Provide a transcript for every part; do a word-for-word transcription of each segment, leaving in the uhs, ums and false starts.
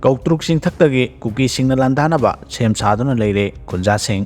ꯀꯧꯇ꯭ꯔꯨꯛ ꯆꯤꯡꯊꯛꯇꯒꯤ ꯀꯨꯀꯤꯁꯤꯡꯅ ꯂꯥꯟꯗꯥꯅꯕ ꯁꯦꯝ ꯁꯥꯗꯨꯅ ꯂꯩꯔꯦ ꯈꯨꯟꯖꯥꯁꯤꯡ꯫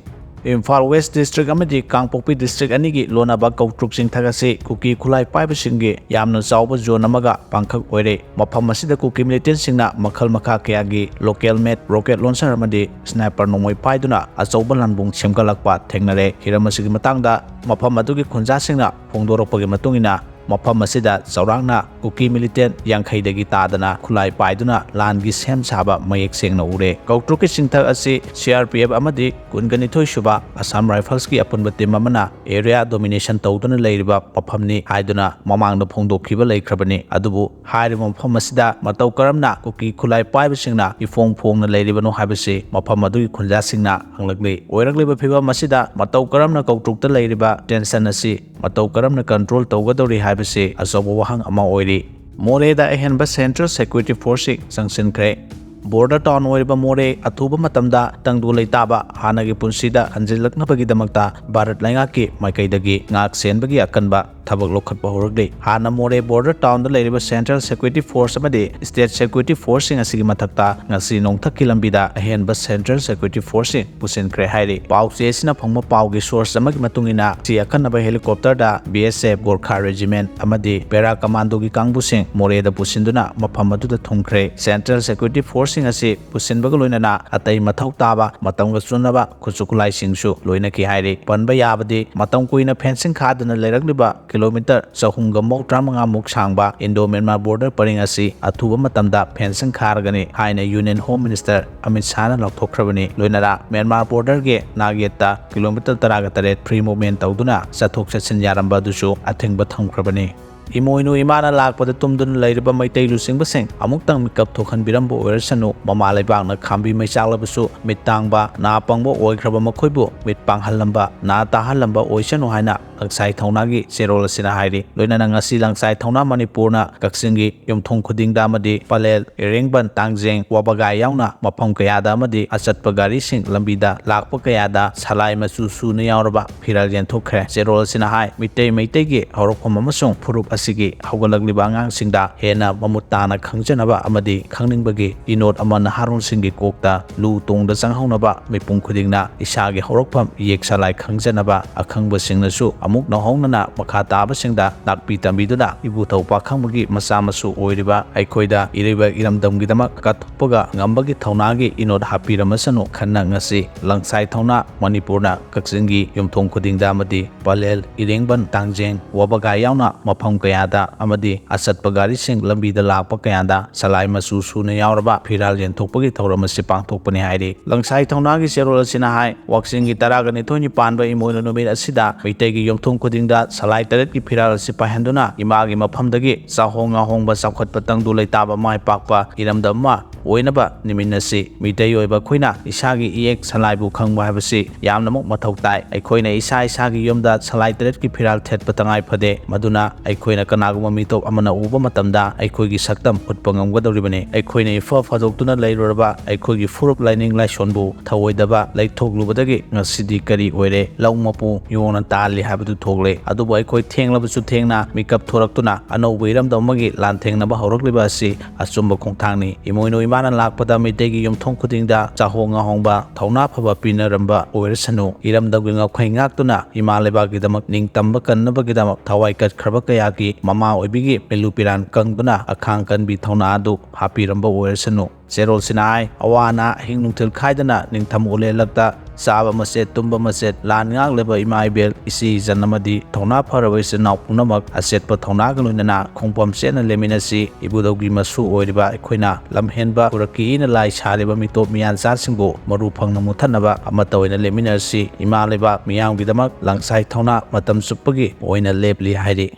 ꯏꯝꯐꯥꯜ ꯋꯦꯁ ꯗꯤꯁꯇ꯭ꯔꯤꯛ ꯑꯃꯗꯤ ꯀꯥꯡꯄꯣꯛꯄꯤ ꯗꯤꯁꯇ꯭ꯔꯤꯛ ꯑꯅꯤꯒꯤ ꯂꯣꯟꯅꯕ ꯀꯧꯇ꯭ꯔꯨꯛ ꯆꯤꯡꯊꯛ ꯑꯁꯤ ꯀꯨꯀꯤ ꯈꯨꯠꯂꯥꯏ ꯄꯥꯏꯕꯁꯤꯡꯒꯤ ꯌꯥꯝꯅ ꯆꯥꯎꯕ ꯖꯣꯟ ꯑꯃꯒ ꯄꯥꯡꯈꯛ ꯑꯣꯏꯔꯦ꯫ ꯃꯐꯝ ꯑꯁꯤꯗ ꯀꯨꯀꯤ ꯃꯤꯂꯤꯇꯦꯟꯁꯤꯡꯅ ꯃꯈꯜ ꯃꯈꯥ ꯀꯌꯥꯒꯤ ꯂꯣꯀꯦꯜ ꯃꯦꯗ ꯔꯣꯀꯦꯠ ꯂꯣꯟꯆꯔ ꯑꯃꯗꯤ ꯁ꯭ꯅꯥꯏꯄꯔ ꯅꯣꯡꯃꯩ ꯄꯥꯏꯗꯨꯅ ꯑꯆꯧꯕ ꯂꯥꯟꯕꯨꯡ ꯁꯦꯝꯒꯠꯂꯛꯄ ꯊꯦꯡꯅꯔꯦ꯫ ꯍꯤꯔꯝ ꯑꯁꯤꯒꯤ ꯃꯇꯥꯡꯗ ꯃꯐꯝ ꯑꯗꯨꯒꯤ ꯈꯨꯟꯖꯥꯁꯤꯡꯅ ꯐꯣꯡꯗꯣꯔꯛꯄꯒꯤ ꯃꯇꯨꯡ ꯏꯟꯅ, ꯃꯐꯝ ꯑꯁꯤꯗ ꯆꯥꯎꯔꯥꯛꯅ ꯀꯨꯀꯤ ꯃꯤꯂꯤꯇꯦꯟ ꯌꯥꯡꯈꯩꯗꯒꯤ ꯇꯥꯗꯅ ꯈꯨꯠꯂꯥꯏ ꯄꯥꯏꯗꯨꯅ ꯂꯥꯟꯒꯤ ꯁꯦꯝ ꯁꯥꯕ ꯃꯌꯦꯛ ꯁꯦꯡꯅ ꯎꯔꯦ꯫ ꯀꯧꯇ꯭ꯔꯨꯛꯀꯤ ꯆꯤꯡꯊꯛ ꯑꯁꯤ ꯁꯤ ꯑꯥꯔ ꯄꯤ ꯑꯦꯐ ꯑꯃꯗꯤ ꯀꯨꯟꯒ ꯅꯤꯊꯣꯏ ꯁꯨꯕ ꯑꯁꯥꯝ ꯔꯥꯏꯐꯜꯁꯀꯤ ꯑꯄꯨꯟꯕ ꯇꯤꯝ ꯑꯃꯅ ꯑꯦꯔꯤꯌꯥ ꯗꯣꯃꯤꯅꯦꯁꯟ ꯇꯧꯗꯨꯅ ꯂꯩꯔꯤꯕ ꯃꯐꯝꯅꯤ ꯍꯥꯏꯗꯨꯅ ꯃꯃꯥꯡꯗ ꯐꯣꯡꯗꯣꯛꯈꯤꯕ ꯂꯩꯈ꯭ꯔꯕꯅꯤ꯫ ꯑꯗꯨꯕꯨ ꯍꯥꯏꯔꯤꯕ ꯃꯐꯝ ꯑꯁꯤꯗ ꯃꯇꯧ ꯀꯔꯝꯅ ꯀꯨꯀꯤ ꯈꯨꯠꯂꯥꯏ ꯄꯥꯏꯕꯁꯤꯡꯅ ꯏꯐꯣꯡ ꯐꯣꯡꯅ ꯂꯩꯔꯤꯕꯅꯣ ꯍꯥꯏꯕꯁꯤ ꯃꯐꯝ ꯑꯗꯨꯒꯤ ꯈꯨꯟꯖꯥꯁꯤꯡꯅ ꯍꯪꯂꯛꯂꯤ꯫ ꯑꯣꯏꯔꯛꯂꯤꯕ ꯐꯤꯚꯝ ꯑꯁꯤꯗ ꯃꯇꯧ ꯀꯔꯝꯅ ꯀꯧꯇ꯭ꯔꯨꯛꯇ ꯂꯩꯔꯤꯕ ꯇꯦꯟꯁꯟ ꯑꯁꯤ ꯃꯇꯧ ꯀꯔꯝꯅ ꯀꯟꯇ꯭ꯔꯣꯜ ꯇꯧꯒꯗꯧꯔꯤ ꯍꯥꯏꯕꯁꯤ ꯑꯆꯧꯕ ꯋꯥꯍꯪ ꯑꯃ ꯑꯣꯏꯔꯤ꯫ ꯃꯣꯔꯦꯗ ꯑꯍꯦꯟꯕ ꯁꯦꯟꯇ꯭ꯔꯦꯜ ꯁꯦꯀ꯭ꯌꯨꯔꯤꯇꯤ ꯐꯣꯔꯁꯁꯤꯡ ꯆꯪꯁꯤꯟꯈ꯭ꯔꯦ꯫ ꯕꯣꯔꯗꯔ ꯇꯥꯎꯟ ꯑꯣꯏꯔꯤꯕ ꯃꯣꯔꯦ ꯑꯊꯨꯕ ꯃꯇꯝꯗ ꯇꯪꯗꯨ ꯂꯩꯇꯥꯕ ꯍꯥꯟꯅꯒꯤ ꯄꯨꯟꯁꯤꯗ ꯍꯟꯖꯤꯜꯂꯛꯅꯕꯒꯤꯗꯃꯛꯇ ꯚꯥꯔꯠ ꯂꯩꯉꯥꯛꯀꯤ ꯃꯥꯏꯀꯩꯗꯒꯤ ꯉꯥꯛ ꯁꯦꯟꯕꯒꯤ ꯑꯀꯟꯕ ꯊꯕꯛ ꯂꯧꯈꯠꯄ ꯍꯧꯔꯛꯂꯤ꯫ ꯍꯥꯟꯅ ꯃꯣꯔꯦ ꯕꯣꯔꯗꯔ ꯇꯥꯎꯟꯗ ꯂꯩꯔꯤꯕ ꯁꯦꯟꯇ꯭ꯔꯦꯜ ꯁꯦꯀ꯭ꯌꯨꯔꯤꯇꯤ ꯐꯣꯔꯁ ꯑꯃꯗꯤ ꯁ꯭ꯇꯦꯠ ꯁꯦꯀ꯭ꯌꯨꯔꯤꯇꯤ ꯐꯣꯔꯁꯁꯤꯡ ꯑꯁꯤꯒꯤ ꯃꯊꯛꯇ ꯉꯁꯤ ꯅꯣꯡꯊꯛꯀꯤ ꯂꯝꯕꯤꯗ ꯑꯍꯦꯟꯕ ꯁꯦꯟꯇ꯭ꯔꯦꯜ ꯁꯦꯀ꯭ꯌꯨꯔꯤꯇꯤ ꯐꯣꯔꯁꯁꯤꯡ ꯄꯨꯁꯤꯟꯈ꯭ꯔꯦ ꯍꯥꯏꯔꯤ꯫ ꯄꯥꯎ ꯆꯦ ꯑꯁꯤꯅ ꯐꯪꯕ ꯄꯥꯎꯒꯤ ꯁꯣꯔꯁ ꯑꯃꯒꯤ ꯃꯇꯨꯡ ꯏꯟꯅ, ꯁꯤ ꯑꯈꯟꯅꯕ ꯍꯦꯂꯤꯀꯣꯞꯇꯔꯗ ꯕꯤ ꯑꯦꯁ ꯑꯦꯐ, ꯒꯣꯔꯈꯥ ꯔꯦꯖꯤꯃꯦꯟꯠ ꯑꯃꯗꯤ ꯄꯦꯔꯥ ꯀꯃꯥꯟꯗꯣꯒꯤ ꯀꯥꯡꯕꯨꯁꯤꯡ ꯃꯣꯔꯦꯗ ꯄꯨꯁꯤꯟꯗꯨꯅ ꯃꯐꯝ ꯑꯗꯨꯗ ꯊꯨꯡꯈ꯭ꯔꯦ꯫ ꯁꯦꯟꯇ꯭ꯔꯦꯜ ꯁꯦꯀ꯭ꯌꯨꯔꯤꯇꯤ ꯐꯣꯔꯁꯁꯤꯡ ꯑꯁꯤ ꯄꯨꯁꯤꯟꯕꯒ ꯂꯣꯏꯅꯅ ꯑꯇꯩ ꯃꯊꯧ ꯇꯥꯕ ꯃꯇꯝꯒ ꯆꯨꯅꯕ ꯈꯨꯠꯁꯨ ꯈꯨꯠꯂꯥꯏꯁꯤꯡꯁꯨ ꯂꯣꯏꯅꯈꯤ ꯍꯥꯏꯔꯤ꯫ ꯄꯟꯕ ꯌꯥꯕꯗꯤ, ꯃꯇꯝ ꯀꯨꯏꯅ ꯐꯦꯟꯁꯤꯡ ꯈꯥꯗꯨꯅ ꯂꯩꯔꯛꯂꯤꯕ ꯀꯤꯂꯣꯃꯤꯇꯔ ꯆꯍꯨꯝꯒ ꯃꯧꯗ꯭ꯔꯥ ꯃꯉꯥ ꯃꯨꯛ ꯁꯥꯡꯕ ꯏꯟꯗꯣ ꯃ꯭ꯌꯥꯟꯃꯥꯔ ꯕꯣꯔꯗꯔ ꯄꯔꯤꯡ ꯑꯁꯤ ꯑꯊꯨꯕ ꯃꯇꯝꯗ ꯐꯦꯟꯁꯤꯡ ꯈꯥꯔꯒꯅꯤ ꯍꯥꯏꯅ ꯌꯨꯅꯤꯌꯟ ꯍꯣꯝ ꯃꯤꯅꯤꯁꯇꯔ ꯑꯃꯤꯠ ꯁꯥꯍꯅ ꯂꯥꯎꯊꯣꯛꯈ꯭ꯔꯕꯅꯤ꯫ ꯂꯣꯏꯅꯅ ꯃ꯭ꯌꯥꯟꯃꯥꯔ ꯕꯣꯔꯗꯔꯒꯤ ꯅꯥꯛꯌꯦꯠꯇ ꯀꯤꯂꯣꯃꯤꯇꯔ ꯇꯔꯥꯒ ꯇꯔꯦꯠ ꯐ꯭ꯔꯤ ꯃꯨꯚꯃꯦꯟꯠ ꯇꯧꯗꯨꯅ ꯆꯠꯊꯣꯛ ꯆꯠꯁꯤꯟ ꯌꯥꯔꯝꯕ ꯑꯗꯨꯁꯨ ꯑꯊꯤꯡꯕ ꯊꯝꯈ꯭ꯔꯕꯅꯤ꯫ ꯏꯃꯣꯏꯅꯨ ꯏꯃꯥꯅ ꯂꯥꯛꯄꯗ ꯇꯨꯝꯗꯨꯅ ꯂꯩꯔꯤꯕ ꯃꯩꯇꯩ ꯂꯨꯆꯤꯡꯕꯁꯤꯡ ꯑꯃꯨꯛꯇꯪ ꯃꯤꯀꯞ ꯊꯣꯛꯍꯟꯕꯤꯔꯝꯕ ꯑꯣꯏꯔꯁꯅꯨ꯫ ꯃꯃꯥ ꯂꯩꯕꯥꯛꯅ ꯈꯥꯝꯕꯤ ꯃꯩ ꯆꯥꯛꯂꯕꯁꯨ ꯃꯤꯠ ꯇꯥꯡꯕ, ꯅꯥ ꯄꯪꯕ ꯑꯣꯏꯈ꯭ꯔꯕ ꯃꯈꯣꯏꯕꯨ ꯃꯤꯠ ꯄꯥꯡꯍꯜꯂꯝꯕ, ꯅꯥ ꯇꯥꯍꯜꯂꯝꯕ ꯑꯣꯏꯁꯅꯨ ꯍꯥꯏꯅ ꯂꯪꯁꯥꯏ ꯊꯧꯅꯥꯒꯤ ꯆꯦꯔꯣꯜ ꯑꯁꯤꯅ ꯍꯥꯏꯔꯤ꯫ ꯂꯣꯏꯅꯅ ꯉꯁꯤ ꯂꯪꯁꯥꯏ ꯊꯧꯅꯥ ꯃꯅꯤꯄꯨꯔꯅ ꯀꯛꯆꯤꯡꯒꯤ ꯌꯨꯝꯊꯣꯡ ꯈꯨꯗꯤꯡꯗ ꯑꯃꯗꯤ ꯄꯂꯦꯜ, ꯏꯔꯦꯡꯕꯟ, ꯇꯥꯡꯖꯦꯡ, ꯋꯥꯕꯒꯥꯏ ꯌꯥꯎꯅ ꯃꯐꯝ ꯀꯌꯥꯗ ꯑꯃꯗꯤ ꯑꯆꯠꯄ ꯒꯥꯔꯤꯁꯤꯡ ꯂꯝꯕꯤꯗ ꯂꯥꯛꯄ ꯀꯌꯥꯗ ꯁꯂꯥꯏ ꯃꯆꯨ ꯁꯨꯅ ꯌꯥꯎꯔꯕ ꯐꯤꯔꯥꯜ ꯌꯦꯟꯊꯣꯛꯈ꯭ꯔꯦ꯫ ꯆꯦꯔꯣꯜ ꯑꯁꯤꯅ ꯍꯥꯏ, ꯃꯤꯇꯩ ꯃꯩꯇꯩꯒꯤ ꯍꯧꯔꯛꯐꯝ ꯑꯃꯁꯨꯡ ꯐꯨꯔꯨꯞ ꯁꯤꯒꯤ ꯍꯧꯒꯠꯂꯛꯂꯤꯕ ꯑꯉꯥꯡꯁꯤꯡꯗ ꯍꯦꯟꯅ ꯃꯃꯨꯠ ꯇꯥꯅ ꯈꯪꯖꯅꯕ ꯑꯃꯗꯤ ꯈꯪꯅꯤꯡꯕꯒꯤ ꯏꯅꯣꯠ ꯑꯃ ꯅꯍꯥꯔꯣꯜꯁꯤꯡꯒꯤ ꯀꯣꯛꯇ ꯂꯨ ꯇꯣꯡꯗ ꯆꯪꯍꯧꯅꯕ ꯃꯤꯄꯨꯝ ꯈꯨꯗꯤꯡꯅ ꯏꯁꯥꯒꯤ ꯍꯧꯔꯛꯐꯝ ꯏꯌꯦꯛ ꯁꯂꯥꯏ ꯈꯪꯖꯅꯕ ꯑꯈꯪꯕꯁꯤꯡꯅꯁꯨ ꯑꯃꯨꯛ ꯅꯧꯍꯧꯅꯅ ꯃꯈꯥ ꯇꯥꯕꯁꯤꯡꯗ ꯇꯥꯛꯄꯤ ꯇꯝꯕꯤꯗꯨꯅ ꯏꯕꯨꯙꯧ ꯄꯥꯈꯪꯕꯒꯤ ꯃꯆꯥ ꯃꯁꯨ ꯑꯣꯏꯔꯤꯕ ꯑꯩꯈꯣꯏꯗ ꯏꯔꯩꯕ ꯏꯔꯝꯗꯝꯒꯤꯗꯃꯛ ꯀꯠꯊꯣꯛꯄꯒ ꯉꯝꯕꯒꯤ ꯊꯧꯅꯥꯒꯤ ꯏꯅꯣꯠ ꯍꯥꯞꯄꯤꯔꯝꯃꯁꯅꯨ ꯈꯟꯅ ꯉꯁꯤ ꯂꯪꯁꯥꯏ ꯊꯧꯅꯥ ꯃꯅꯤꯄꯨꯔꯅ ꯀꯛꯆꯤꯡꯒꯤ ꯌꯨꯝꯊꯣꯡ ꯈꯨꯗꯤꯡꯗ ꯑꯃꯗꯤ ꯄꯂꯦꯜ, ꯏꯔꯦꯡꯕꯟ, ꯇꯥꯡꯖꯦꯡ, ꯋꯥꯕꯒꯥꯏ ꯌꯥꯎꯅ ꯃꯐꯝ ꯀꯌꯥꯗ ꯑꯃꯗꯤ ꯑꯆꯠꯄ ꯒꯥꯔꯤꯁꯤꯡ ꯂꯝꯕꯤꯗ ꯂꯥꯛꯄ ꯀꯌꯥꯗ ꯁꯂꯥꯏ ꯃꯆꯨ ꯁꯨꯅ ꯌꯥꯎꯔꯕ ꯐꯤꯔꯥꯜ ꯌꯦꯟꯊꯣꯛꯄꯒꯤ ꯊꯧꯔꯝ ꯑꯁꯤ ꯄꯥꯡꯊꯣꯛꯄꯅꯤ ꯍꯥꯏꯔꯤ꯫ ꯂꯪꯁꯥꯏ ꯊꯧꯅꯥꯒꯤ ꯆꯦꯔꯣꯜ ꯑꯁꯤꯅ ꯍꯥꯏ, ꯋꯥꯛꯆꯤꯡꯒꯤ ꯇꯔꯥꯒ ꯅꯤꯊꯣꯏꯅꯤ ꯄꯥꯟꯕ ꯏꯃꯣꯏꯅꯨ ꯅꯨꯃꯤꯠ ꯑꯁꯤꯗ ꯃꯩꯇꯩꯒꯤ ꯌꯨꯝꯊꯣꯡ ꯈꯨꯗꯤꯡꯗ ꯁꯂꯥꯏ ꯇꯔꯦꯠꯀꯤ ꯐꯤꯔꯥꯜ ꯑꯁꯤ ꯄꯥꯏꯍꯟꯗꯨꯅ ꯏꯃꯥꯒꯤ ꯃꯐꯝꯗꯒꯤ ꯆꯥꯍꯣꯡ ꯉꯥꯍꯣꯡꯕ ꯆꯥꯎꯈꯠꯄ ꯇꯪꯗꯨ ꯂꯩꯇꯥꯕ ꯃꯥꯏ ꯄꯥꯛꯄ ꯏꯔꯝꯗꯝ ꯑꯃ ꯑꯣꯏꯅꯕ ꯅꯨꯃꯤꯠ ꯑꯁꯤ ꯃꯤꯇꯩ ꯑꯣꯏꯕ ꯑꯩꯈꯣꯏꯅ ꯏꯁꯥꯒꯤ ꯏꯌꯦꯛ ꯁꯂꯥꯏꯕꯨ ꯈꯪꯕ ꯍꯥꯏꯕꯁꯤ ꯌꯥꯝꯅꯃꯛ ꯃꯊꯧ ꯇꯥꯏ꯫ ꯑꯩꯈꯣꯏꯅ ꯏꯁꯥ ꯏꯁꯥꯒꯤ ꯌꯨꯝꯗ ꯁꯂꯥꯏ ꯇꯔꯦꯠꯀꯤ ꯐꯤꯔꯥꯜ ꯊꯦꯠꯄ ꯇꯉꯥꯏ ꯐꯗꯦ꯫ ꯃꯗꯨꯅ ꯑꯩꯈꯣꯏꯅ ꯀꯅꯥꯒꯨꯝꯕ ꯃꯤꯇꯣꯞ ꯑꯃꯅ ꯎꯕ ꯃꯇꯝꯗ ꯑꯩꯈꯣꯏꯒꯤ ꯁꯛꯇꯝ ꯎꯠꯄ ꯉꯝꯒꯗꯧꯔꯤꯕꯅꯤ꯫ ꯑꯩꯈꯣꯏꯅ ꯏꯐ ꯐꯥꯗꯣꯛꯇꯨꯅ ꯂꯩꯔꯨꯔꯕ ꯑꯩꯈꯣꯏꯒꯤ ꯐꯨꯔꯨꯞ ꯂꯥꯏꯅꯤꯡ ꯂꯥꯏꯁꯣꯟꯕꯨ ꯊꯧꯑꯣꯏꯗꯕ ꯂꯩꯊꯣꯛꯂꯨꯕꯗꯒꯤ ꯉꯁꯤꯗꯤ ꯀꯔꯤ ꯑꯣꯏꯔꯦ? ꯂꯧ ꯃꯄꯨ ꯌꯣꯡꯅ ꯇꯥꯜꯂꯤ ꯍꯥꯏꯕꯗꯨ ꯊꯣꯛꯂꯦ꯫ ꯑꯗꯨꯕꯨ ꯑꯩꯈꯣꯏ ꯊꯦꯡꯂꯕꯁꯨ ꯊꯦꯡꯅ ꯃꯤꯀꯞ ꯊꯣꯔꯛꯇꯨꯅ ꯑꯅꯧꯕ ꯏꯔꯝꯗꯝ ꯑꯃꯒꯤ ꯂꯥꯟꯊꯦꯡꯅꯕ ꯍꯧꯔꯛꯂꯤꯕ ꯑꯁꯤ ꯑꯆꯨꯝꯕ ꯈꯣꯡꯊꯥꯡꯅꯤ꯫ ꯏꯃꯣꯏꯅꯨ ꯏꯃꯥꯅ ꯂꯥꯛꯄꯗ ꯃꯩꯇꯩꯒꯤ ꯌꯨꯝꯊꯣꯡ ꯈꯨꯗꯤꯡꯗ ꯆꯥꯍꯣꯡ ꯉꯥꯍꯣꯡꯕ ꯊꯧꯅꯥ ꯐꯕ ꯄꯤꯅꯔꯝꯕ ꯑꯣꯏꯔꯁꯅꯨ꯫ ꯏꯔꯝꯗꯝꯒꯤ ꯉꯝꯈꯩ ꯉꯥꯛꯇꯨꯅ ꯏꯃꯥ ꯂꯩꯕꯥꯛꯀꯤꯗꯃꯛ ꯅꯤꯡꯇꯝꯕ ꯀꯟꯅꯕꯒꯤꯗꯃꯛ ꯊꯋꯥꯏ ꯀꯠꯈ꯭ꯔꯕ ꯀꯌꯥꯒꯤ ꯃꯃꯥ ꯑꯣꯏꯕꯤꯒꯤ ꯃꯤꯂꯨ ꯄꯤꯔꯥꯟ ꯀꯪꯗꯨꯅ ꯑꯈꯥꯡ ꯀꯟꯕꯤ ꯊꯧꯅꯥ ꯑꯗꯨ ꯍꯥꯞꯄꯤꯔꯝꯕ ꯑꯣꯏꯔꯁꯅꯨ꯫ ꯆꯦꯔꯣꯜꯁꯤꯅ ꯍꯥꯏ, ꯑꯋꯥ ꯑꯅꯥ ꯑꯍꯤꯡ ꯅꯨꯡꯊꯤꯜ ꯈꯥꯏꯗꯅ ꯅꯤꯡꯊꯝ ꯑꯣꯂꯦꯜꯂꯛꯇ ꯆꯥꯕ ꯃꯆꯦꯠ, ꯇꯨꯝꯕ ꯃꯆꯦꯠ, ꯂꯥꯟ ꯉꯥꯛꯂꯕ ꯏꯃꯥ ꯏꯕꯦꯜ, ꯏꯆꯦ ꯏꯆꯟ ꯑꯃꯗꯤ ꯊꯧꯅꯥ ꯐꯔꯕ ꯏꯆꯤꯟ ꯏꯅꯥꯎ ꯄꯨꯝꯅꯃꯛ ꯑꯆꯦꯠꯄ ꯊꯧꯅꯥꯒ ꯂꯣꯏꯅꯅ ꯈꯣꯡꯐꯝ ꯆꯦꯠꯅ ꯂꯦꯝꯃꯤꯟꯅꯁꯤ꯫ ꯏꯕꯨꯙꯧꯒꯤ ꯃꯁꯨ ꯑꯣꯏꯔꯤꯕ ꯑꯩꯈꯣꯏꯅ ꯂꯝꯍꯦꯟꯕ ꯄꯨꯔꯛꯀꯦꯅ ꯂꯥꯏ ꯁꯥꯔꯤꯕ ꯃꯤꯇꯣꯞ ꯃꯤꯌꯥꯟꯆꯥꯁꯤꯡꯕꯨ ꯃꯔꯨ ꯐꯪꯅ ꯃꯨꯊꯠꯅꯕ ꯑꯃꯠꯇ ꯑꯣꯏꯅ ꯂꯦꯞꯃꯤꯟꯅꯔꯁꯤ꯫ ꯏꯃꯥ ꯂꯩꯕꯥꯛ ꯃꯤꯌꯥꯝꯒꯤꯗꯃꯛ ꯂꯪꯁꯥꯏ ꯊꯧꯅꯥ ꯃꯇꯝ ꯆꯨꯞꯄꯒꯤ ꯑꯣꯏꯅ ꯂꯦꯞꯂꯤ ꯍꯥꯏꯔꯤ꯫